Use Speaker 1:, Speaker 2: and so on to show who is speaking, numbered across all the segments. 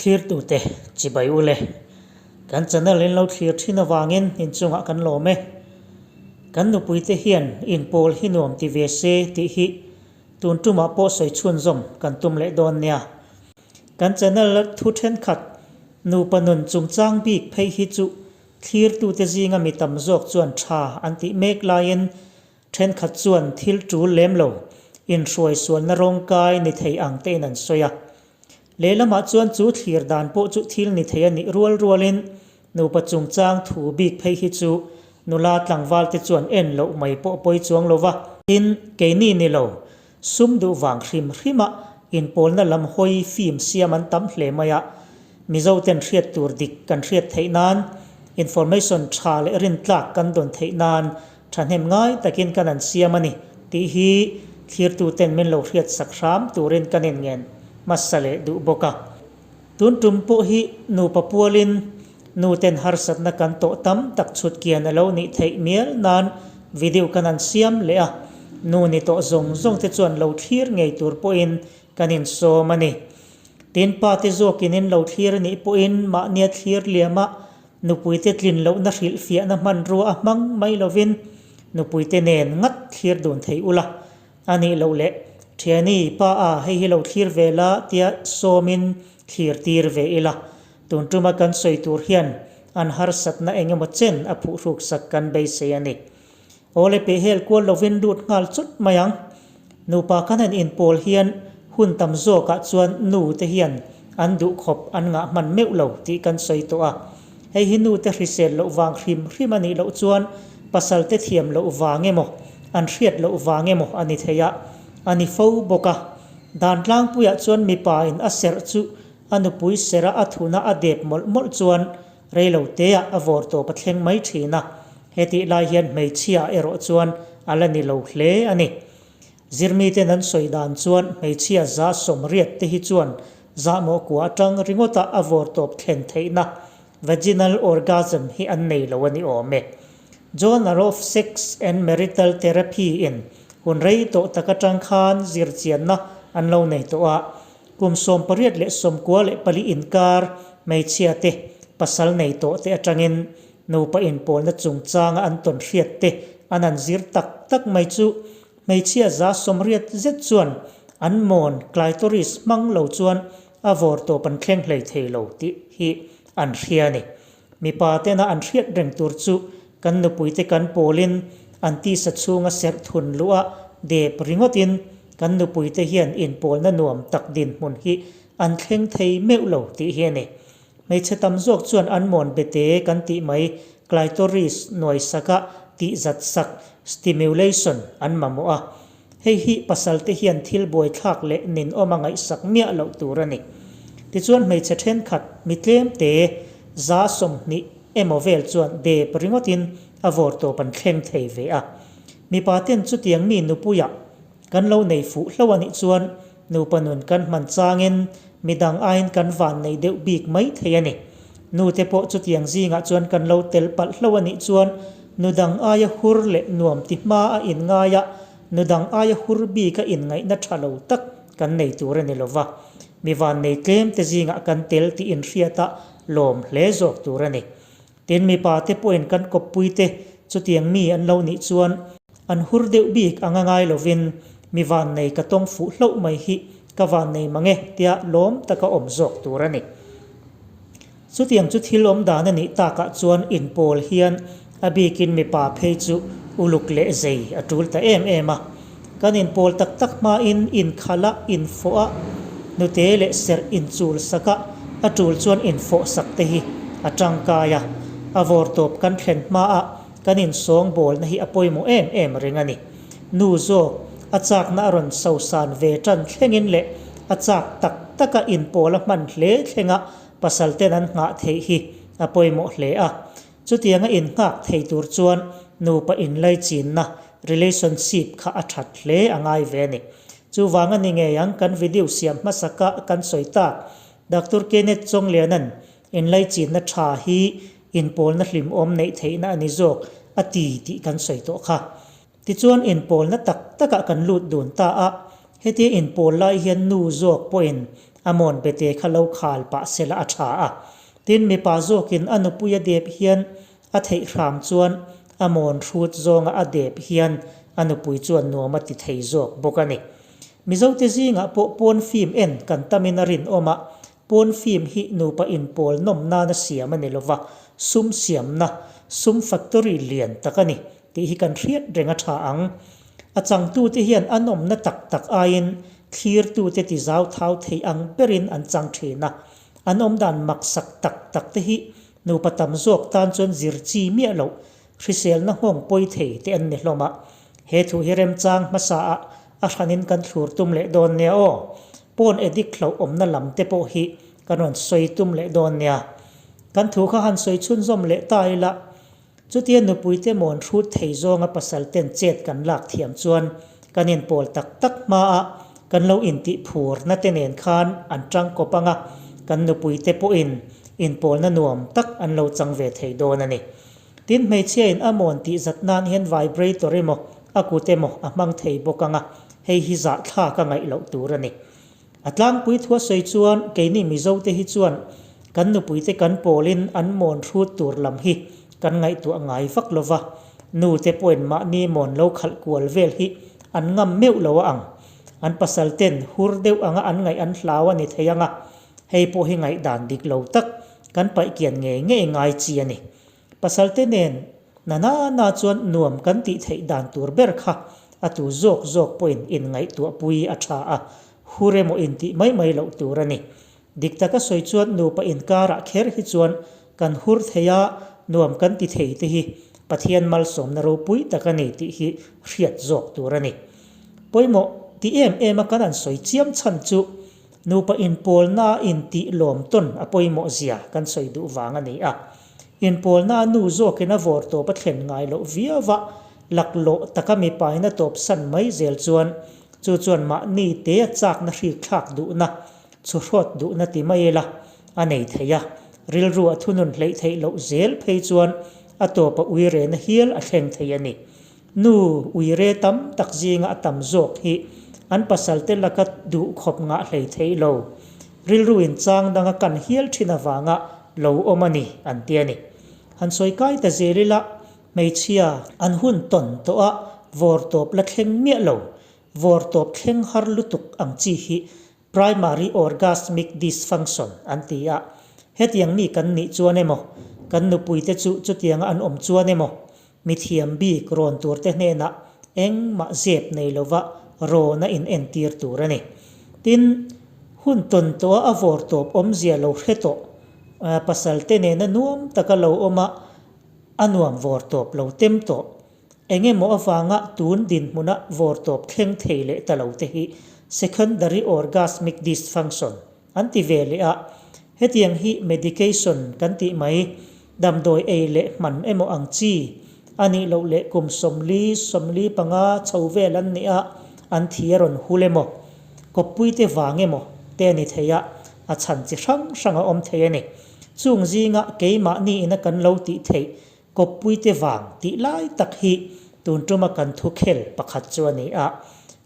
Speaker 1: Thlirtute chibai u le. Kan channel in lo thlir thin avangin inchungah kan lawm e. Kan nupuite hian inpawl hi nuam ti ve se tih hi tun tumah pawh sawi chhunzawm kan tum leh dawn nia. Kan channel thu thenkhat nupa nun chungchang bik phei hi chu thlirtute zinga mi tam zawk chuan tha an tih mek laiin Thenkhat chuan thil tul lem lo, inhruai sualna rawngkai ni thei ang tein an sawi a. Lehlamah chuan chu thlir dan pawh chu thil ni thei a nih rual rualin nupa chungchang thu bik phei hi chu nula tlangval te chuan en loh mai pawh pawi chuang lo va. Tin, keini ni lo, sum duh vang hrim hrima inpawlna lam hawi film siam an tam hle mai a, Mizoten hriat tur dik kan hriat theih nan, information tha leh rintlak kan dawn theih nan Thahnem ngai takin kan an siam a ni tih hi thlirtuten min lo hriat sak hram turin kan inngen hmasa leh duh bawk a. Tun tum pawh hi nupa pualin nuten harsatna kan tawh tam tak chhut kian a lo nih theih mial nan video kan an siam leh a, nu ni tawh zawng zawng te chuan lo thlir ngei tur pawhin kan insawm a ni. Tin, pa te zawkin in lo thlir a nih pawhin mahnia thlir liama Nupuite tlin lohna hrilhfiahna hmanrua a hmang mai lovin nupuite nen ngat thlir dun thei ula, a nih loh leh Thiani, pa a, hei hi lo thlir ve la tia sawmin thlir tir ve ila. Tun tuma kan sawi tur hian an harsatna eng emaw chen a phuhruk sak kan beisei a ni. Awle peh hel kual lovin lut nghal chut mai ang. Nupa kan han inpawl hian hun tam zawkah chuan nu te hian an duh khawp an ngah hman meuh lo tih kan sawi tawh a. Hei hi nu te hrisel loh vang hrim hrim a nih loh chuan pasal te thiam loh vang emaw, an hriat loh vang emaw a ni thei a, a ni fo bawk a. Dan tlangpuiah chuan mipa in a serh chu a nupui serh a a thuna a dep mawlh mawlh chuan Reilo teah a vawr tawp a thleng mai thin a, hetih lai hian hmeichhia erawh chuan a la ni lo hle a ni. Zirmiten an sawi dan chuan hmeichhia 180 te hi chuan zahmawh kua atang ringawta a vawr tawp thlen theihna vaginal orgasm hi an nei lo a ni awm e. Journal of Sex and Marital Therapy in hun rei tawh tak atang khan zirchianna an lo nei tawh a, Kum 84 le 94 inkar hmeichhia te, pasal nei tawh te atangin nupa inpawlna chungchanga an tawn hriat te an han zir tak tak mai chu hmeichhia 80% zet chuan an mawn clitoris hmang lo chuan a vawr tawp an thleng hlei thei lo tih hi an hria a ni. Mipa tena an hriat reng tur chu kan nupuite kan pawlin an tisa chhunga serh thun luh a dep ringawtin kan nupuite hian inpawlna nuam tak dinhmun hi an thleng thei meuh lo tih hi a ni. Hmeichhe tam zawk chuan an mawn bete kan tih mai clitoris nuai saka tih zat sak, stimulation, an mamawh a. Hei hi pasalte hian thil buaithlak leh ninawm a ngaihsak miah loh tur a ni. Tichuan hmeichhe thenkhat mi tlemte 20% emaw vel chuan dep ringawtin a vawr tawp an thleng thei ve a. Mipa ten chutiang mi nupuiah kan lo nei fuh hlo a nih chuan nupa nun kan hman changin midang aiin kan van nei deuh bik mai thei a ni. Nute pawh chutiang zingah chuan kan lo tel palh hlo a nih chuan nu dang aia hur leh nuam ti hma a inngai a, nu dang aia hur bik a inngaihna tha lo tak kan nei tur a ni lo va. Mi vannei tlem te zingah kan tel tih inhriat a lawm hle zawk tur a ni. Tin mipa te pawhin kan kawppui te chutiang mi an lo nih chuan an hur deuh bik anga ngai lovin mi vannei ka tawng fuh hloh mai hi ka vannei mang e tia lawm taka awm zawk tur a ni. Chutiang chu thil awm dan a nih takah chuan inpawl hian a bikin mipa phei chu uluk leh zei a tul ta em em a. Kan inpawl tak tak hmain inkhalh a, infawh a, hnute leh serh inchul sak a, a tul chuan infawh sak te hi a tangkai a. A vawrtawp kan thlen hmaah kan insawng bawlna hi a pawimawh em em reng a ni. Nu zawk, a chakna a rawn sosan ve tan thlengin leh a chak tak taka inpawl a hman hle thlenga pasal ten an nghah theih hi a pawimawh hle a. Chutianga innghak thei tur chuan nupa inlaichinna, relationship, kha a that hle a ngai ve a ni. Chuvang a ni ngei ang kan video siam hmasaka kan sawi tak Doctor Kenneth Chawngliana'n inlaichinna tha hi inpawlna hlimawm neih theihna a ni zawk a ti tih kan sawi tawh kha. Tichuan inpawlna tak takah kan lut dun ta a, hetia inpawl lai hian nu zawk pawhin A mawn bete kha lo khal pah sela a tha a. Tin, mipa zawkin a nupui a dep hian a theih hram chuan a mawn hrut zawnga a dep hian a nupui chuan nuam a ti thei zawk bawk a ni. Mizote zingah pawh pawn fim en kan tamin a rinawm a, pawn fim hi nupa inpawl nawm nana siam a ni lova, sum siamna, sum factory lian tak a ni tih hi kan hriat reng a tha ang. A changtute hian an awmna tak tak aiin thlirtute ti zau thau thei ang berin an chang thin a, an awmdan maksak tak tak te hi nupa tam zawk tan chuan zir chi miah loh hriselna nghawng pawi thei te an ni hlawm a. He thu hi remchang hmasa ah a hranin kan thlur tum leh dawn nia aw. Pawn addict hlauh awmna lam te pawh hi kan rawn sawi tum leh dawn nia. Kan thu kha han sawi chhunzawm leh ta ila. Chutia nupuite mawn hrut thei zawnga pasal ten chet kan lak thiam chuan kan inpawl tak tak hmaa kan lo intih phurna te nen khan an tang kawp anga kan nupuite pawhin inpawlna nuam tak an lo chang ve thei dawn a ni. Tin, hmeichhiain a mawn tih zat nan hian vibrator emaw a kut emaw a hmang thei bawk anga hei hi zahthlak a ngaih loh tur a ni. A tlangpui thua sawi chuan keini Mizote hi chuan kan nupuite kan pawlin an mawn hrut tur lam hi kan ngaihtuah ngai vak lo va, nute pawhin mahni mawn lo khalh kual vel hi an ngam meuh lo a ang. An pasal ten hur deuh anga an ngaih an hlau a ni thei ang a, hei pawh hi ngaihdan dik lo tak kan paih kian ngei ngei ngai chi a ni. Pasalte nen na na na chuan nuam kan tih theih dan tur ber kha a tu zawk zawk pawhin inngaihtuahpui a tha a, hur emaw intih mai mai loh tur a ni. Dik taka sawi chuan nupa inkarah kher hi chuan kan hur thei a, nuam kan ti thei te hi Pathian malsawmna ropui tak a ni tih hi hriat zawk tur a ni. Pawimawh ti em em a kan han sawi chiam chhan chu Nupa inpawlna intih lawm tawn a pawimawh zia kan sawi duh vang a ni a. Inpawlna a nu zawkin a vawr tawp a thlen ngai loh viau a, laklawh taka mipain a tawp san mai zel chuan chu chuan mahni te a chakna hrik thlak duhna, chhuhrawt duhna ti mai ila a nei thei a. Rilru a thunun hleih theih loh zel phei chuan a tawp a uirena hial a thleng thei a ni. Nu uire tam tak zinga a tam zawk hi an pasalte laka duh khawp ngah hlei theih lo. Rilru in chang danga kan hial thin avanga lo awm a ni an ti a ni. Han sawi kai ta zel ila hmeichhia an hun tawn tawh a vawr tawp la thleng miah lo, vawr tawp thleng har lutuk ang chi hi Primary orgasmic dysfunction an ti a, hetiang mi kan nih chuan emaw, kan nupuite chu chutianga an awm chuan emaw, mithiam bik rawn turte hnenah engmah zep nei lova rawn a inentir tur a ni. Tin, hun tawn tawha a vawr tawp awmzia lo hre tawh, pasalte nena nuam taka lo awm a, a nuam vawr tawp lo tem tawh. Eng emaw avanga tun dinhmuna vawrtawp thleng thei leh ta lo te hi secondary orgasmic dysfunction an ti ve leh a. Hetiang hi medication kan tih mai, damdawi ei leh hman emaw ang chi a nih loh leh kum 40, 45 chho vel an nih a, an thi a rawn hul emaw, kawppui te vang emaw te a ni thei a, a chhan chi hrang hrang a awm thei a ni. Chung zinga keimahni ina kan lo tih theih Kawppuite vang tih lai tak hi tun tuma kan thu khel pakhat chu a ni a.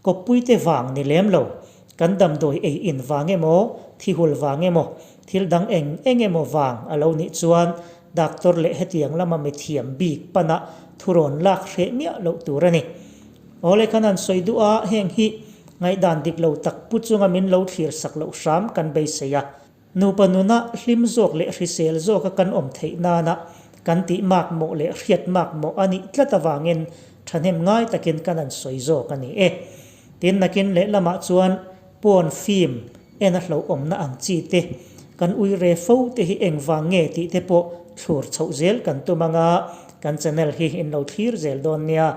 Speaker 1: Kawppuite vang ni lem lo, kan damdawi ei in vang emaw, thi hul vang emaw, thil dang eng eng emaw vang a lo nih chuan doctor leh hetiang lama mithiam bik pana thurawn lak hreh miah loh tur a ni. Awle khan an sawi duh a, heng hi ngaihdan dik lo tak pu chunga min lo thlir sak loh hram kan beisei a. Nupa nuna hlim zawk leh hrisel zawka kan awm theih nana kan tih makmawh leh hriat makmawh a nih tlat avangin thahnem ngai takin kan han sawi zawk a ni e. Tin, nakin lehlamah chuan pawn fim en a hlauhawmna ang chi te, kan ui re fo te hi engvang nge tih te pawh thlur chhoh zel kan tum anga kan channel hi in lo thlir zel dawn nia.